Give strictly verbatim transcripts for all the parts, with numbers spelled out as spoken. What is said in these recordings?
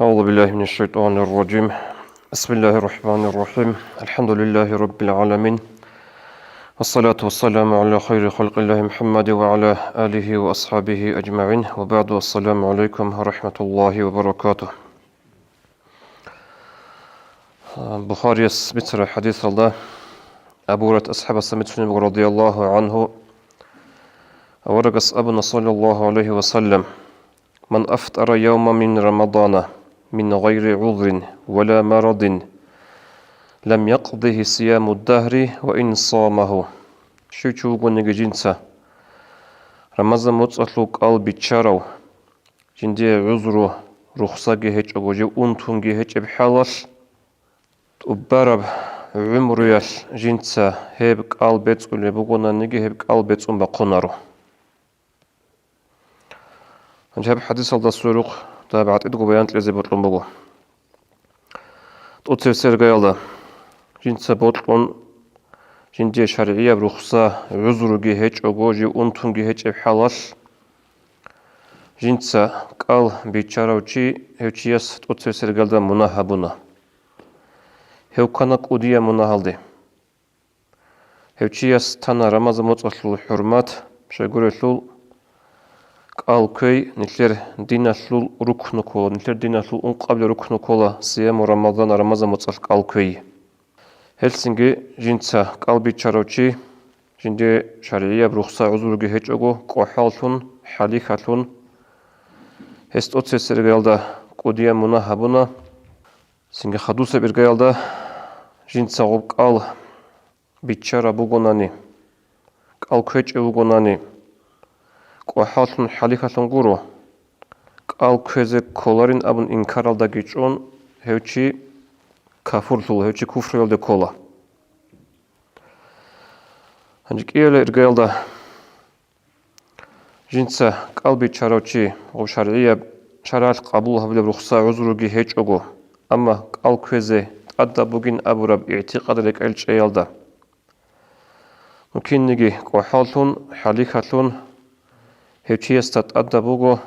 أعوذ بالله من الشيطان الرجيم. بسم الله الرحمن الرحيم. الحمد لله رب العالمين. والصلاة والسلام على خير خلق الله محمد وعلى آله وأصحابه أجمعين. وبعد، السلام عليكم ورحمة الله وبركاته. Бухарияс бицараб хадисалда Абу Гьурайрат асхӀабасда бицунеб буго, радияллагьу гӀангьу, аварагас абуна, саллаллагьу гӀалайгьи ва саллам: «Ман афтара явман мин Рамадана мин гъайри гӀузрин ва ла марадин, лам якъдигьи сияму дагьри ва ин самагьу». Щив чи вугониги жинца Рамазан моцӀалъул кӀал биччарав, жиндие гӀузру, рухсаги гьечӀого, жив унтунги гьечӀеб хӀалалъ, тӀубараб гӀумруялъ жинца гьеб кӀал бецӀулеб бугонаниги, гьеб кӀал бецӀун бахъунаро. Гьанже гьаб хадисалда сверухъ дагьаб гӀатӀидго баян кьезе бокьун буго. ТӀоцебесеб иргаялда жинца бокьун, жиндие шаргӀияб рухса, гӀузруги гьечӀого, жив унтунги гьечӀеб хӀалалъ, жинца кӀал биччарав чи, гьев чияс тӀоцебесеб иргаялда мунагь гьабуна. Гьев ккана кӀудияб мунагьалде. Гьев чияс тана Рамазан моцӀалъул хӀурмат, щайгурелъул кӀал кквей нилъер диналъул рукну ккола, нилъер диналъул ункъабилеб рукну ккола сияму Рамазан, Рамазан моцӀалъ кӀал кквей. Гьелъинги жинца кӀал биччарав чи, жиндие шаргӀияб рухса, гӀузруги гьечӀого, кӀвахӀаллъун, хӀалихьалъун, гьес тӀоцебесеб иргаялда кӀудияб мунагь гьабуна. Цинги хадусеб иргаялда жинца гъоб кӀал биччараб бугонани, кӀал кквечӀев вугонани, кӀвахӀаллъун, хӀалихьалъун гуро, кӀал кквезе кколарин абун инкаралдаги чӀун, гьев чи кафурлъула, гьев чи куфруялде ккола. Гьанже кӀияле иргаялда жинца кӀал биччарав чи гъоб шаргӀияб, шаргӀалъ къабул гьабулеб рухса, гӀузруги гьечӀого, амма кӀал кквезе тӀадаб бугин абураб игӀтикъад рекӀел чӀеялда, ну кинниги кӀвахӀаллъун, хӀалихьалъун гьев чиясда тӀадаб буго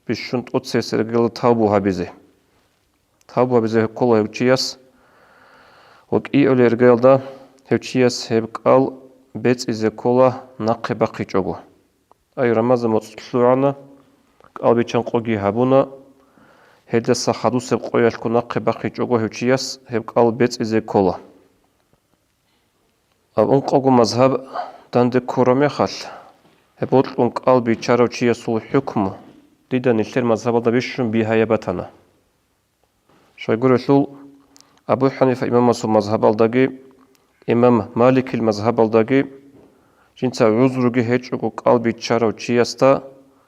бищун тӀоцебесеб иргаялда тавбу гьабизе. Тавбу гьабизе ккола гьев чияс ва кӀиабилеб иргаялда гьев чияс гьеб кӀал бецӀизе ккола нахъе бахъичӀого. Ай, Рамазан моцӀ лъугӀана, кӀал биччан къоги гьабуна, гьелдаса хадусеб къоялъго нахъе бахъичӀого гьев чияс гьеб кӀал бецӀизе ккола. Гьаб ункъабго мазгьаб данде ккураб мехалъ, гьеб бокьун кӀал биччарав чиясул хӀукму дида нилъер мазгьабалда бищун бигьаяб батана. Щайгурелъул, Абу ХӀанифа имамасул мазгьабалдаги, имам Маликил мазгьабалдаги жинца гӀузруги гьечӀого кӀал биччарав чиясда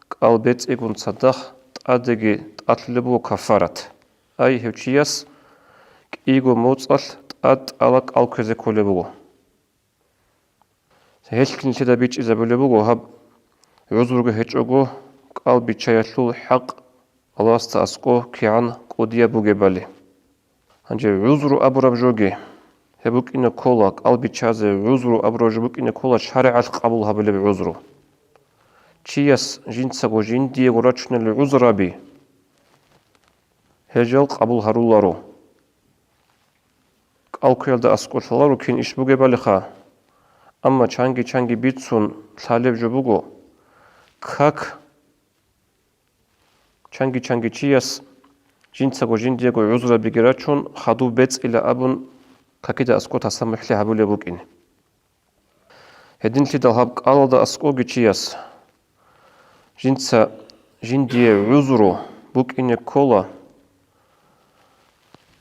кӀал бецӀигун цадахъ тӀадеги тӀалъулеб буго кафарат. Ай, гьев чияс кӀиго моцӀалъ тӀад-тӀала кӀал кквезе кколеб буго. Гьелъ нилъеда бичӀчӀизабулеб буго гьаб гӀузруги гьечӀого кӀал биччаялъул хӀакъ Аллагьасда аскӀо кигӀан кӀудияб бугебали. Гьанже гӀузру абураб жоги гьеб букӀине ккола, кӀал биччазе гӀузру абураб жо букӀине ккола шаригӀалъ къабул гьабулеб гӀузру. Чияс жинцаго жиндиего рачунел гӀузраби, гьел жал къабул гьаруларо. КӀал кквеялда аскӀор лъаларо кин иш бугебалиха, амма чанги-чанги бицун лъалеб жо буго, как чанги-чанги чияс жинцаго жиндиего гӀузрабиги рачун, хадуб бецӀила абун, какида аскӀо тасамухӀлъи гьабулеб букӀин. Гьединлъидал гьаб кӀалалда аскӀоги чияс жинца жиндие гӀузру букӀине ккола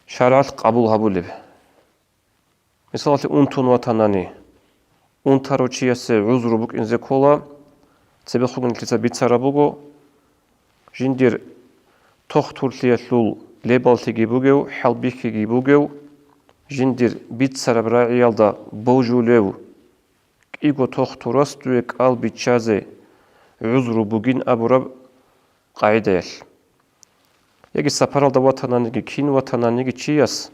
шаргӀалъ къабул гьабулеб. Мисалалъе, унтун ватанани, унтарав чиясе гӀузру букӀинзе ккола, цебехун нилъеца бицараб буго, жиндир тохтурлъиялъул лебаллъиги бугев, хӀалбихьиги бугев, жиндир бицараб рагӀиялда божулев, кӀиго тохтурас дуе кӀал биччазе гӀузру бугин абураб къагӀидаялъ. Яги сапаралда ватананиги, кин ватананиги чияс,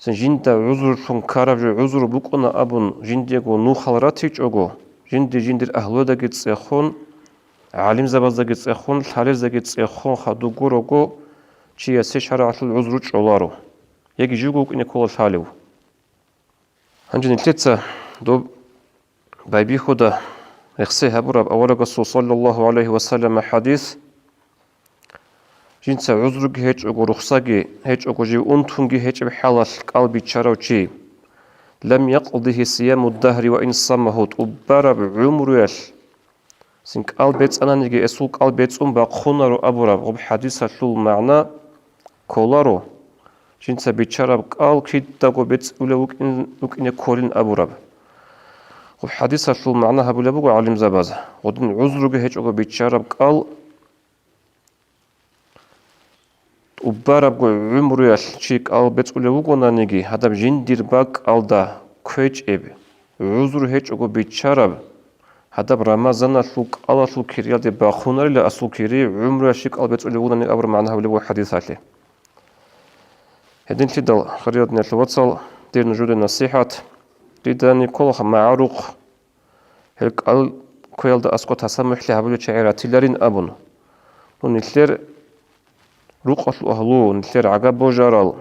жинда гӀузрулъун ккараб жо гӀузру букӀуна абун жиндиего нухал ратичӀого, жинди жиндир агьлудаги цӀехун, гӀалимзабаздаги цӀехун, лъалездаги цӀехун хадуг гурого, чиясе шаргӀалъул гӀузру чӀоларо, яги живго вукӀине ккола лъалев. Гьанже нилъеца доб байбихьуда рехсей гьабураб аварагасул саллаллагьу гӀалайгьи ва саллама хӀадис: жинца гӀузруги гьечӀого, рухсаги гьечӀого, жив унтунги гьечӀеб хӀалалъ кӀал биччарав чи, лам якъдигьи сияму дагьри ва ин саммагьу, тӀубараб гӀумруялъ цин кӀал бецӀананиги, эсул кӀал бецӀун бахъунаро абураб гъуб хӀадисалъул магӀна кколаро, жинца биччараб кӀал кидаго бецӀулев вукӀин-, вукӀине кколин абураб. Гъуб хӀадисалъул магӀна гьабулеб буго гӀалимзабаз: гъудин гӀузруги гьечӀого биччараб кӀал, тӀубарабго гӀумруялъ чи кӀал бецӀулев вугонаниги, гьадаб жиндир бакӀалда кквечӀеб, гӀузру гьечӀого биччараб, гьадаб Рамазаналъул кӀалалъул кириялде бахъунарила асул кири, гӀумруялъ чи кӀал бецӀулев вугонаниги абураб магӀна гьабулеб буго хӀадисалъе. Гьединлъидал, хириял диналъул вацал, дир нужеде насихӀат, дида николха магӀарухъ, гьел кӀал кквеялда аскӀо тасамухӀлъи гьабулел чагӀи ратиларин абун. Ну, нилъер рукъалъул агьлу, нилъер гӀага божарал,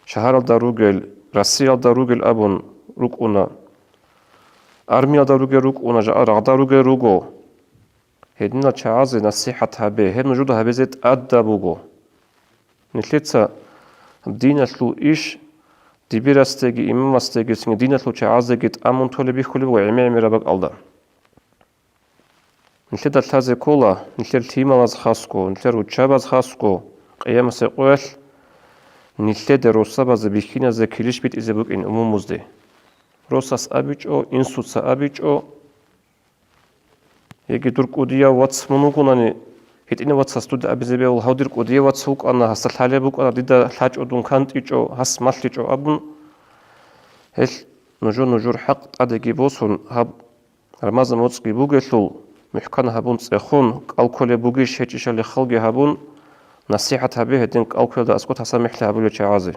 шагьаралда ругел, Россиялда ругел абун рукӀуна, армиялда ругел рукӀуна, жа-, рагъда ругел руго. Гьединал чагӀазе насихӀат гьабе, гьеб нужуда гьабизе тӀадаб буго. Нилъеца диналъул иш дибирасдеги, имамасдеги, цинги диналъул чагӀаздеги тӀамун толеб бихьулеб буго гӀемер-гӀемераб бакӀалда. Нилъеда лъазе ккола, нилъер лъималаз хасго, нилъер руччабаз хасго, къиямасеб къоялъ нилъеда росабазе бихьиназе килищ битӀизе букӀин умумузде. Росас абичӀо, инсуца абичӀо, яги дур кӀудияв вац мун вугонани, гьитӀинав вацас дуда абизе бегьула: «Гьав дир кӀудияв вац вукӀана, гьасда лъалеб букӀана, дида лъачӀо, дун кантӀичӀо, гьас малъичӀо», — абун, гьелъ нужу-нужур хӀакъ тӀадеги босун, гьаб Рамазан моцӀги бугелъул, мухӀкан гьабун цӀехун, кӀал кколеб бугищ гьечӀищали халги гьабун, насихӀат гьабе гьедин кӀал кквеялда аскӀо тасамихӀлъи гьабулел чагӀазе.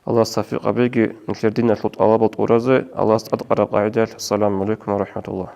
Аллагьас тавфикъ гьабеги, нилъер диналъул тӀалабал тӀуразе Аллагьас тӀадкъараб къагӀидаялъ. Ассаламу гӀалайкум ва рахӀматуллагь.